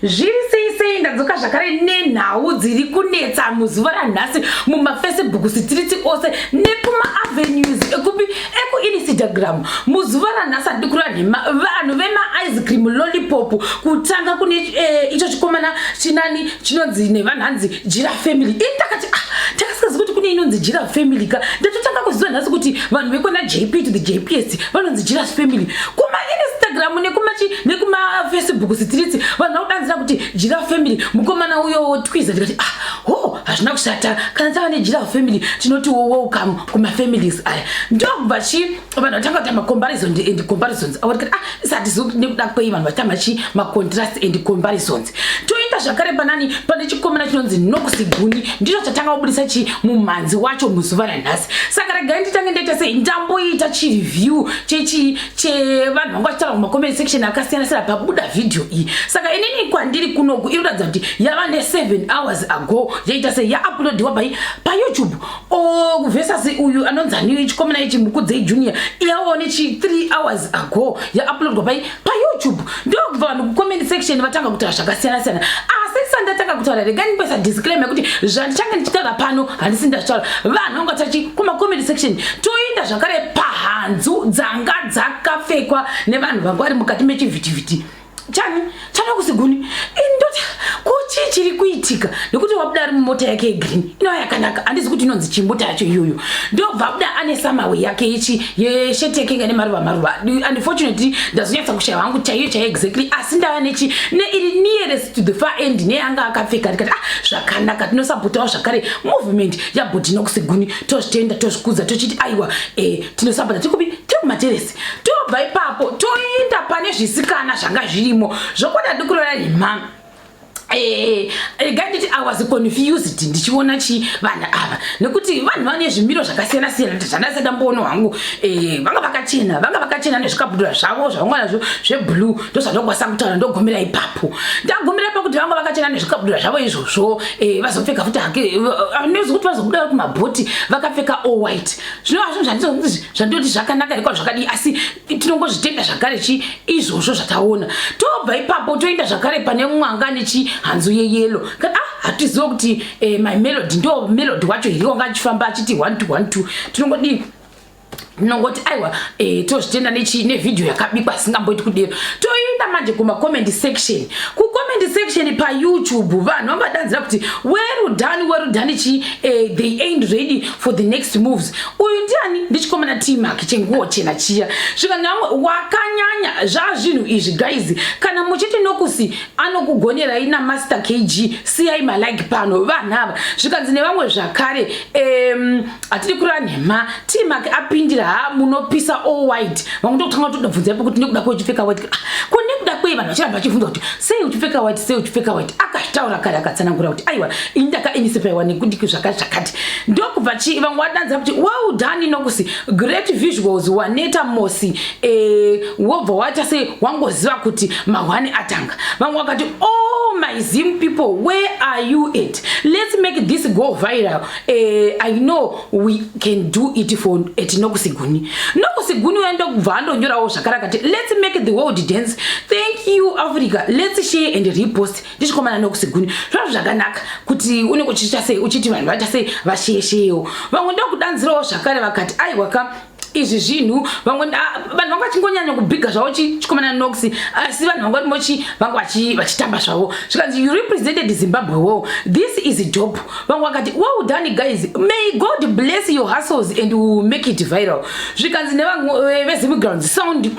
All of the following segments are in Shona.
Zviri sei sei, ndadzoka zvakare nenhau dziri kunetsa muzuva ranhasi mumafacebook sitiriti ose nekumaAvenues ekupi ekuInstagram. Muzuva ranhasi handidi kureva nhema, vanhu vemaice cream lollipop, kutanga kune icho chikomana chinani chinonzi nevanhu hanzi Jira Family. Ini ndakati, ah, takasingazivi kuti kune inonzi Jira Family ka. Ndatotanga kuziva nhasi kuti vanhu vekwana JP to the JPS vanonzi Jira Family. Kuma Instagram nekumachi nekumafacebook streets vanhu vakudanzira kuti Jira Family. Mukomana uyo wotwiza, ndikati, ah, ho, hazvina kushata. Kana tava neJira Family, tinoti wo welcome kumafamilies aya. Ndokubva chi vanhu vatanga kuita macomparison and comparisons avo. Ndikati, ah, isati nekuda kwei vanhu vatamba chi macontrast and comparisons. Toenda zvakare panani, pane chikomana chinonzi Nox Guni, ndicho chatanga kubudisa chi mumhanzi wacho muzuva ranhasi. Saka regai nditange ndaita sei, ndamboita chireview chechi chevanhu vanga vachitaura kumacomment section akasiyana siyana pabuda vhidhiyo iyi. Saka inini kwandiri kunoku iri kuratidza kuti yava ne7 hours ago yaita sei, yauploadiwa pai paYouTube versus uyu anonzi ani, chikomana ichi Mukudzei Junior, iyawo nechi 3 hours ago yauploadwa pai paYouTube. Ndokubva vanhu kucomment section vatanga kutaura zvakasiyana siyana. Asi sandatanga kutaura, regai ndimboisa disclaimer yekuti zvandichange ndichitaura pano handisi ndazvitaura, vanhu vanga tachi kumacomment section. Toenda zvakare pahanzu dzanga dzakapfekwa nevanhu vanga vari mukati mechivhitivhiti chani chaNox Guni. Indoti kuchii chiri kuitika? Nekuti wabuda ari mumota yake yegreen inova yakanaka, handizi kuti inonzi chimota yacho iyoyo. Ndobva abuda ane samawe yake ichi yesheti yake inga nemaruva maruva. Unfortunately ndazonyatsa kushaya hangu chaiyo chaiyo exactly, asi ndava nechi neiri nearest to the far end neyanga akapfeka. Ndikati, ah, zvakanaka, tinosapotawo zvakare movement yabhodhi Nox Guni, tozvitenda, tozvikudza, tochiti aiwa, tinosapota. Tikupi? Tiri kumateresi. Tobva ipapo toenda pane zvisikana zvanga zvirimo. Zvokwadi dikurora nhema, regai nditi I was confused ndichiona chi vanhu ava, nekuti vanhu vane zvimiro zvakasiyana siyana zvandasati ndamboona hangu. Vanga vakachena, vanga vakachena nezvikabudura zvavo zvavanga nazvo zveblue. Ndozvandokwanisa kutaura, ndogumira ipapo. Ndagumira pakuti vanga vakachena nezvikabudura zvavo izvozvo. Vazopfeka futi hake nezi kuti vazobuda kumabhoti vakapfeka all white, zvinova zvinhu zvandinoti zvakanaka rekwa zvakadii, asi tinongozvitenda zvakare chi izvozvo zvataona. Tobva ipapo toenda zvakare pane mwanga nechihanzu yeyellow. Ah, hatizive kuti my melody ndo melody wacho here wanga achifamba achiti 1 2 1 2. Tinongodii? Tinongoti aiwa, tozvitenda nevhidhiyo yakabikwa asingamboiti kudero. Toenda manje kumacomment section. Kucomment section paYouTube vanhu vangadanzira kuti well done, well done chi they ain't ready for the next moves. Uyu ndiani? Ndichikomana Tmark chenguo chena chiya. Zvikanamwe wakanyanya zvazvinhu izvi. Guys, kana muchiti Nox anokugonerai naMaster KG, siyai malike pano vanhu ava. Zvikanzi nevamwe zvakare, hatidi kureva nhema, Tmark apindira ha, munopisa all white. Vamwe ndokutanga kutobvunza ipo kuti nekuda kwei uchipfeka white? Ah, ko nekuda kwei vanhu vachiramba vachibvunza kuti sei uchipfeka white, sei uchipfeka white? Akazvitaura kare, akatsanangura kuti aiwa, ini ndakainspirwa nekuti zvakati zvakati. Ndokubva chi vamwe vadanza kuti well done Nox, great visuals, waneta mosi. Wobva waita sei, wangoziva kuti mahwani atanga. Vamwe vakati, oh my Zim people, where are you at? Let's make this go viral. I know we can do it for at Nox Guni. Nox Guni uya ndokubva andonyorawo zvakare akati, let's make the world dance, thank you Africa, let's share and repost. Ndichikomana Nox Guni, zvazvo zvakanaka kuti unenge uchiita sei, uchiti vanhu vaita sei, vasheyesheyewo. Vamwe ndokudanzirawo zvakare vakati aiwa ka, izvi zvinhu. Vamwe vanhu vanga vachingonyanya kubhiga zvavo chikomana Nox, asi vanhu vanga varimochi vanga vachitamba zvavo. Zvikanzi, you represented Zimbabwe well, this is dope. Vamwe vakati, well done guys, may God bless your hustles and will make it viral. Zvikanzi nevamwe veZimgrounds sound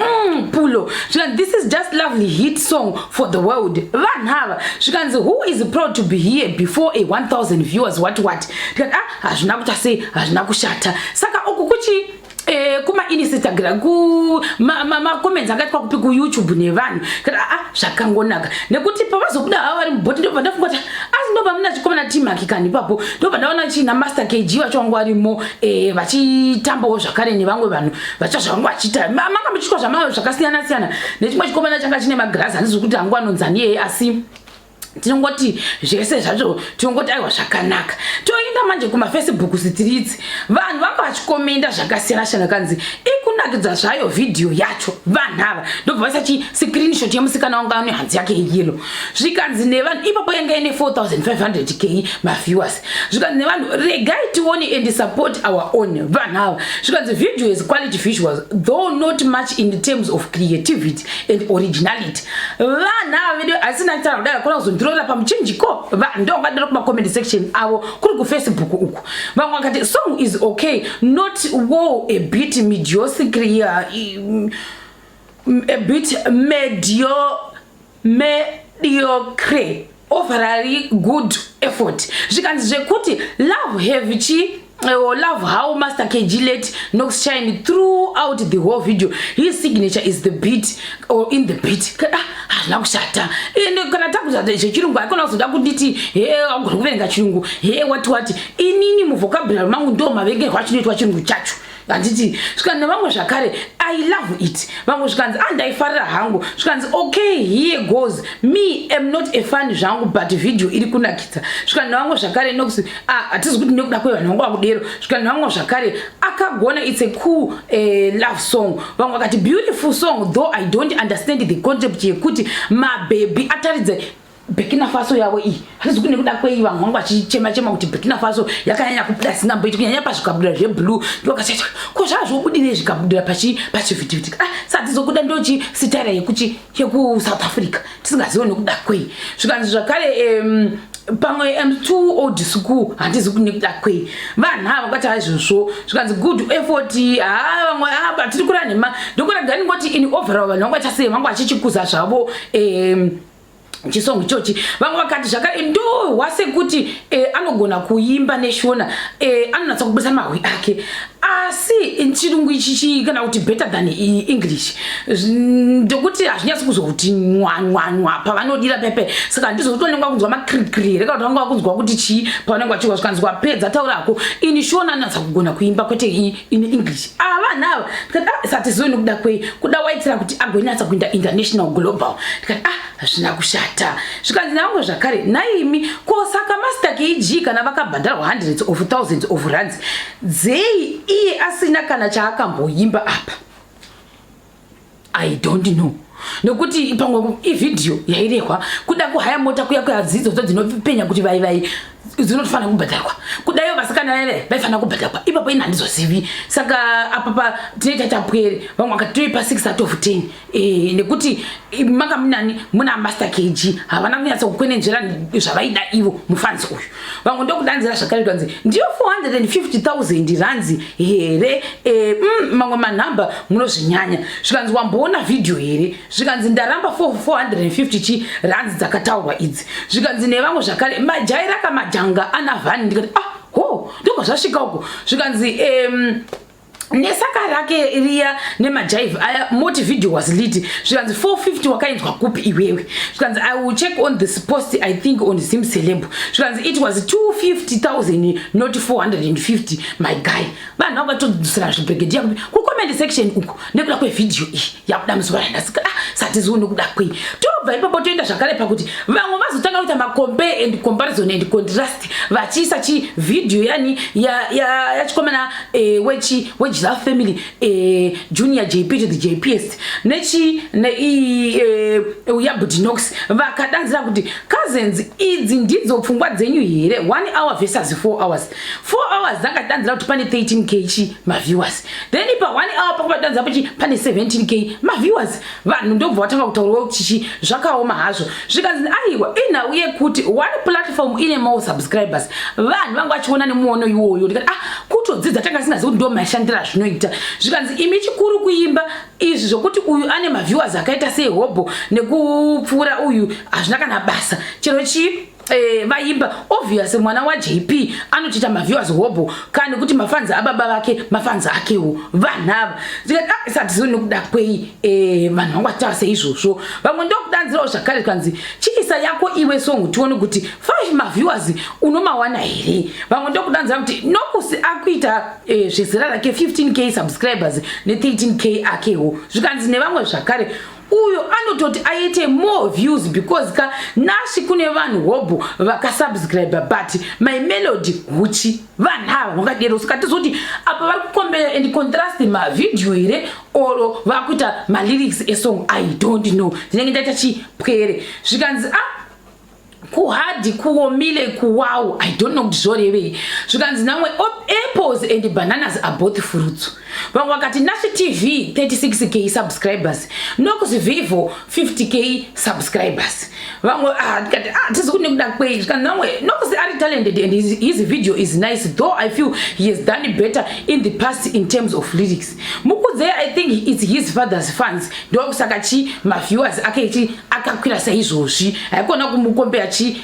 pulo. Zvikanzi, this is just lovely hit song for the world. Vanhu ava, zvikanzi, who is proud to be here before a 1000 viewers? What what? Tikati, ah, hazvina kuita sei, hazvina kushata. Saka uku kuchi kuma-Instagram, kumacomments akaitwa kupi, kuYouTube nevanhu. Kati, aa, zvakangonaka nekuti pavazobuda havo vari mubhoti, ndobva ndafunga kuti asi ndobva muna chikomana Tmark kani ipapo. Ndobva ndaona china Master KG vacho vangu varimo, vachitambawo zvakare nevamwe vanhu vacha zvavanga vachiita. Manga muchiitwa zvakasiyana siyana nechimwe chikomana changa chine magirazi, handizi kuti hangu anonzani yeye, asi Tinongoti zvese zvacho, tinongoti aiwa, zvakanaka. Toenda manje kumafacebook streets. Vanhu vanga vachikomenda zvakasiyana siyana. Kanzi ikunakidza zvayo vhidhiyo yacho. Vanhu ava ndobva vaisa chi screenshot yemusikana wanga ane hanzi yake yeyellow. Zvikanzi nevanhu ipapo, yanga ine 4500 k maviewers. Zvikanzi nevanhu, "Regai tione and support our own." Vanhu ava zvikanzi, "Video is quality visuals, though not much in terms of creativity and originality." Vanhu ava vedu asina kutaura kudai kona kuzondirorera pamuchinjiko. Ndo vangadaro kumacomment section avo kuri kufacebook uku. Vamwe vakati, "Song is okay, not wow, a bit mediocre, a bit mediocre overall, good effort." Zvikanzi zvekuti, "Love have chi love how Master KG let Nox shine throughout the whole video. His signature is the beat or in the beat." Ah, hazvina kushata. Ende kana takuza zvechirungu, aikona kuzoda kunditi he, agona kuverenga chirungu he, wati wati. Inini muvocabulary mangu ndo mavengerwo achinoitwa chirungu chacho, handiti? Zvikanzi nevamwe zvakare, "I love it." Vamwe zvikanzi, "Andaifarira hangu." Zvikanzi, "Okay, here goes. Me am not a fan zvangu, but video iri kunakidza." Zvikanzi nevamwe zvakare, Nox hatizi kuti nekuda kwevanhu vangu vakudero. Zvikanzi nevamwe zvakare, "Akagona, it's a cool love song." Vamwe vakati, "Beautiful song, though I don't understand the concept yekuti mabhebhi ataridze Burkina Faso yavo iyi." Hatizi kuti nekuda kwei vanhu vangu vachichema chema kuti Burkina Faso yakanyanya kubuda singamboiti, kunyanya pazvikabudira zveblue. Ndokasati ko zvazvobudirei zvikabudira pachivhitivhiti? Ah, satizokuda ndochi sitaira yekuchi yekuSouth Africa, tisingazivi nekuda kwei. Zvikanzi zvakare, pamwe am too old school. Handizi kuti nekuda kwei vanhu ava vakati aizvozvo. Zvikanzi, "Good effort." Ha, vamwe apa tiri kura nhema. Ndokurega ndingoti in overall vanhu vangu vachasei, vangu vachichikuza zvavo chisongo ichochi. Vamwe vakati zvakare, ndohwa sekuti anogona kuimba neshona, anonatsa kubudisa mahwi ake, asi chirungu ichichi kana kuti better than English, ndokuti hazvinyatsi kuzoti nwanwanwa pavanodira pepe. Saka handizotonengwa kunzwa makrikri here, kana kuti vanga vakunzwa kuti chii pavanenge vachirwa. Zvikanzwa, "Pedza, taurako ini Shona, anonatsa kugona kuimba, kwete in English." Ava vanhu ava ndikati, ah, satizivi nekuda kwei kuda waitira kuti agonyatsa kuenda international, global. Ndikati, ah, hazvina kushata. Zvikanzi navamwe zvakare, "Naimi ko saka Master KG kana vakabhadharwa hundreds of thousands of rands dzei, iye asina kana chaakamboimba apa?" I don't know nekuti pamwe ivhidhiyo yairehwa kuda kuhaya mota kuya kuya, dzidzodzo dzinopenya kuti vai vai dzinotofanira kubhadharwa, kudaiwo vasikana vaive vaifanira kubhadharwa ipapo. Ini handizozivi. Saka apapa tinoita chapwere. Vamwe vakati, "Toipa 6 out of 10," nekuti manga munani muna Master KG, havana kunyatsa kukwenenzvera zvavaida ivo mufanzi uyu. Vamwe ndokudanzira zvakare, kanzi, "Ndiyo 450 000 rands here?" Mamwe manhamba munozvinyanya. Zvikanzi, "Wamboona vhidhiyo here?" Zvikanzi, "Ndaramba 450 chi rands dzakataurwa idzi." Zvikanzi nevamwe zvakare, "Majaira kamajanga ana vhani." Ndikati, "Ah, ho, ndobva zvasvika uko." Zvikanzi, nesaka rake riya nemajaivhi aya, moti video was lit. Zvikanzi, "450 wakainzwa kupi iwewe?" Zvikanzi, "I will check on this post, I think on Zim Celeb." Zvikanzi, "It was 250 000, not 450, my guy." Vanhu vakatodzosera zvibhegedhiya kucomment section uku nekuda kwevhidhiyo iyi yabuda muzuva ranhasi. Ah, satiziwo nekuda kwei. Tobva ipapo toenda zvakare pakuti vamwe vazotanga kuita macompare and comparison and contrast, vachiisa chivhidhiyo yani yachikomana wechi weGiraffe Family, Junior JP to the JPS, nechi nei yaBudinox. Vakadanzira kuti, "Cousins, idzi ndidzo pfungwa dzenyu here? 1 hour versus 4 hours." 4 hours dzangadanzira kuti pane 13 k chi maviewers, then pa 1 hour pakuvadanzira pachi pane 17 k maviewers. Vanhu ndobva vatanga kutaurawo chichi zvakaoma hazvo. Zvikanzi, "Aiwa, inhau yekuti one platform ine more subscribers." Vanhu vanga vachiona nemuono iwoyo. Ndikati, ah, kutodzidza tanga singazivi kuti ndo mashandiro azvinoita. Zvikanzi, "Imi, chikuru kuimba izvi. Zvokuti uyu ane maviewers akaita sehobho nekupfuura uyu hazvina kana basa. Chero chii vaimba, obvious mwana waJP anotoita maviewers hobho kani kuti mafanzi ababa vake mafanzi akewo." Vanhu ava ndikati, ah, satizivi nekuda kwei vanhu vangu vachitaura seizvozvo. Vamwe ndokudanzirawo zvakare, kanzi, "Chiisa yako iwe song tione kuti 5 maviewers unomawana here." Vamwe ndokudanzira kuti Nokusi akuita zvezera rake 15 k subscribers ne13 k akewo. Zvikanzi nevamwe zvakare, Uyo anototi aite more views because ka Nashi kune vanhu hobho vakasubscribe, but My Melody huchi. Vanhu ava vakadero. Saka tizoti apa vari kucompare and contrast mavideo here or vakuita malyrics esong? I don't know, ndinenge ndaita chipwere. Zvikanzi a ah, kuhadhi kuomile kuwau. I don't know kuti zvorevei. Zvikanzi namwe, "Apples and bananas are both fruits." Vamwe vakati, "Nashi TV 36K subscribers, Nox Vivo 50K subscribers." Vamwe, ah, ndikati, ah, tizi kuti nekuda kwei. Zvikanzi namwe, "Nox ari talented and his video is nice, though I feel he has done better in the past in terms of lyrics. Mukudzei, I think it's his father's fans, ndokusaka chi maviewers ake chi akakwira saizvozvi. Haikona kumucompare chi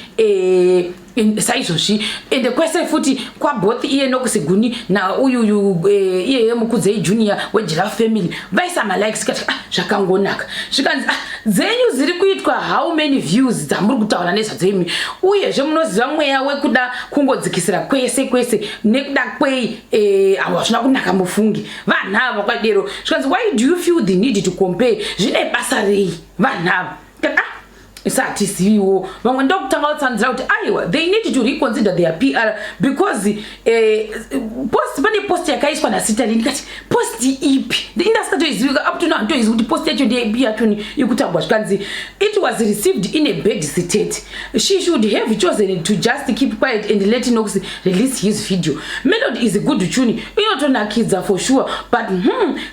saizvozvi." Ende kwese futi kwaboth iye Nox Guni nauyuyu iyeye Mukudzei Junior weGiraffe Family vaisa malikes kati, ah, zvakangonaka. Zvikanzi, ah, dzenyu dziri kuitwa how many views dzamuri kutaura nezvadzo imi? Uyezve munoziva mweya wekuda kungodzikisira kwese kwese nekuda kwei? Awa, zvina kunaka mufungi. Vanhu ava kwadero. Zvikanzi, "Why do you feel the need to compare? Zvine basa rei?" Vanhu ava, ah, isatiziviwo. Vamwe ndokutanga kutsanzira kuti aiwa, they need to reconsider their PR because post, pane post yakaiswa naSitali. Ndikati, post ipi? Indasikatoizivika up to now, handitoizivi kuti post yacho ndeipi yacho ikutambwa. Zvikanzi, "It was received in a bad state. She should have chosen to just keep quiet and let Nox release his video. Melody is a good tune, inotonakidza for sure, but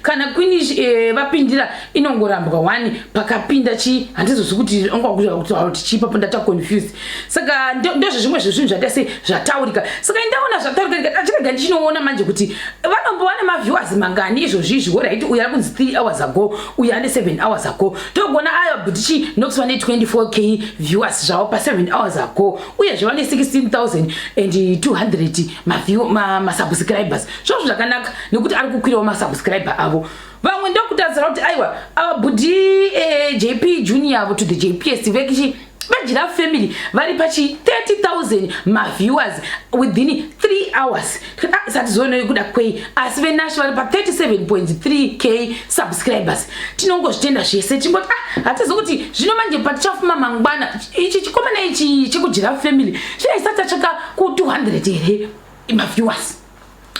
kana Queen vapindira inongorambwa one pakapinda chi." Handizozvi kuti kuti chipapo ndata confused. Saka ndozvezvimwe zvezvinhu zvata sei zvataurika. Saka ndaona zvataurika, achirega ndichinoona manje kuti vanombova nemaviewers mangani izvozvizvi. Alright, uyu ari kunzi 3 hours ago, uyu ane 7 hours ago. Togona ayo butichi Nox vane 24K viewers zvavo pa7 hours ago, uyezve vane 16,200 masubscribers. Zvozvo zvakanaka nekuti ari kukwirawo masubscriber avo. Vamwe ndokutarisira kuti aiwa, ava bhudhi JP Junior to the JPS vekichi veGiraffe Family vari pachi 30,000 maviewers within 3 hours. Ah, sati zoonoi kuda kwei? Asi veNash vari pa37.3K subscribers. Tinongozvitenda zvese, tingoti, ah, hatizi kuti zvino manje patichafuma mangwana ichi chikomana ichi chekuGiraffe Family chinaisati tatsvaka ku200 here maviewers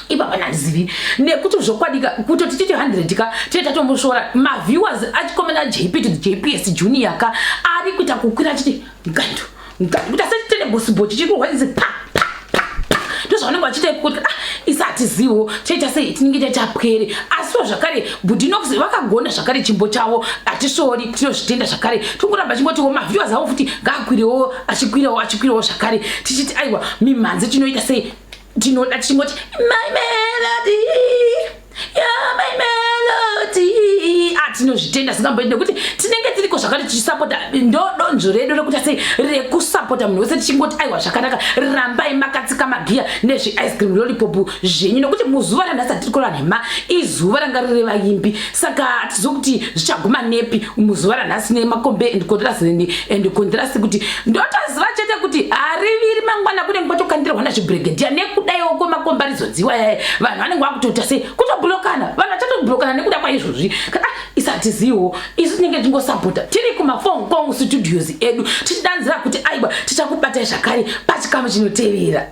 ipapa? Nandizivi nekuti zvokwadika kutoti titi 100 ka tine tatombosvora maviewers achikomana JP to the JPS Junior ka ari kuita kukwira achiti ngando ngando kuti asati tenebhosibo chichikurwa pa pa pa pa. Ndozvavanenge vachiita kuti, ah, isatiziwo toita sei, tinenge taita pwere. Asiwo zvakare Budinox vakagona zvakare chimbo chavo, hatisvori, tinozvitenda zvakare. Tongoramba chingotiwo maviewers avo futi ngaakwirewo, achikwirawo, achikwirawo zvakare, tichiti aiwa, mimhanzi tinoita sei, tinoda tichingoti, "My melody, yeah, my melody." Atinozvitenda singamboiti nekuti tinenge tiriko zvakare tichisapota. Ndo donzvo redu rekuti sei rekusapota munhu wese, tichingoti aiwa, zvakanaka, rambai makatsika magiya nezveice cream lollipop zvenyu, nekuti muzuva ranhasi hatiri kureva nhema, izuva ranga riri vaimbi. Saka hatizivi kuti zvichaguma nepi muzuva ranhasi nemacompare and contrast and contrast, kuti ndotoziva chete kuti hariviri mangwana kunenge kwatokandirwa nazvibhurigedhiya nekudaiwo kwemakombaridzo dziwa yaya. Vanhu vanenge vakutoita sei, kutoblokana, vanhu vachatoblockana nekuda kwaizvozvi. Kana isatiziwo, isu tinenge tingosapota tiri kumaFong Kong Studios edu, tichidanzira kuti aiwa, tichakubatai zvakare pachikamu chinotevera.